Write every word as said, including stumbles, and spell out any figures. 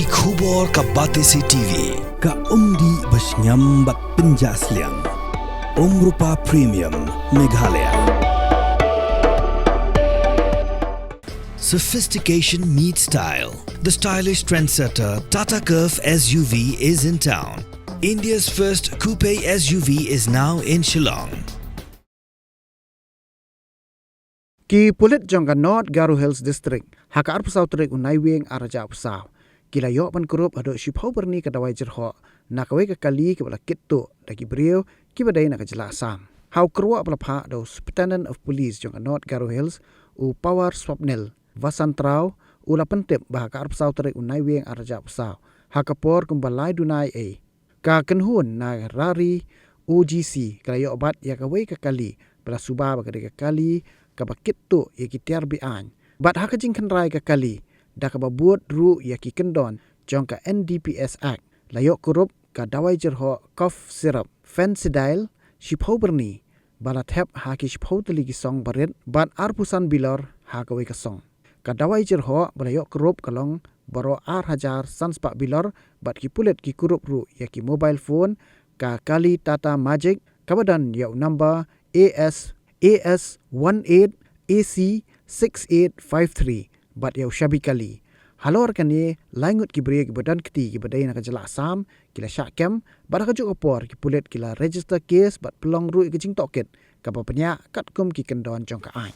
Ki khubor ka Batesi T V, ka umdih ba shngiam bad pynjah sliang. Umrupa Premium, Meghalaya. Sophistication meets style. The stylish trendsetter Tata Curvv S U V is in town. India's first coupe S U V is now in Shillong. Ki pulit jong ka North Garo Hills District, ha ka arphew saw tarik u Naiwieng arhajar arphew saw, ki la ïoh ban kurup haduh shiphew byrni ka dawai jyrhoh na kawei ka kali kaba la kit tuh da ki briew kiba dei na ka jylla Assam. Ha u kyrwoh ba la phah da u Superintendent of Police jong ka North Garo Hills, u Pawar Swapnil Vasantrao, u la pyntip ba ha ka arphew saw tarik u Naiwieng arhajar arphew saw, ha ka por kumba lai duna ei, ka kynhun na Rari O G C ka la ïoh bat ïa kawei ka kali ba la suba ba ka dei ka kali kaba kit tuh ïa ki tiar be-aiñ. Bad ha ka jingkhynra ïa ka kali da kaba bud ruh ïa ki kyndon jong ka N D P S Act, la ïoh kurup ka dawai jyrhoh cough syrup Phensedyl shiphew byrni ba la thep ha ki shiphew tylli ki song barit bad arphew san bilor ha kawei ka song. Ka dawai jyrhoh ba la ïoh kurup ka long baroh arhajar sanspah bilor, bad ki pulit ki kurup ruh ïa ki mobile phone, ka kali Tata Magic kaba don ïa u number A S, A S one eight A C six eight five three, bad ïa u shabi kali. Halor kane, lai ngut ki briew kiba don kti kiba dei na ka jylla Assam ki la shah kem, bad ha kajuh ka por ki pulit ki la register case bad pynlong ruh ïa ka jingtohkit kaba bniah katkum ki kyndon jong ka aiñ.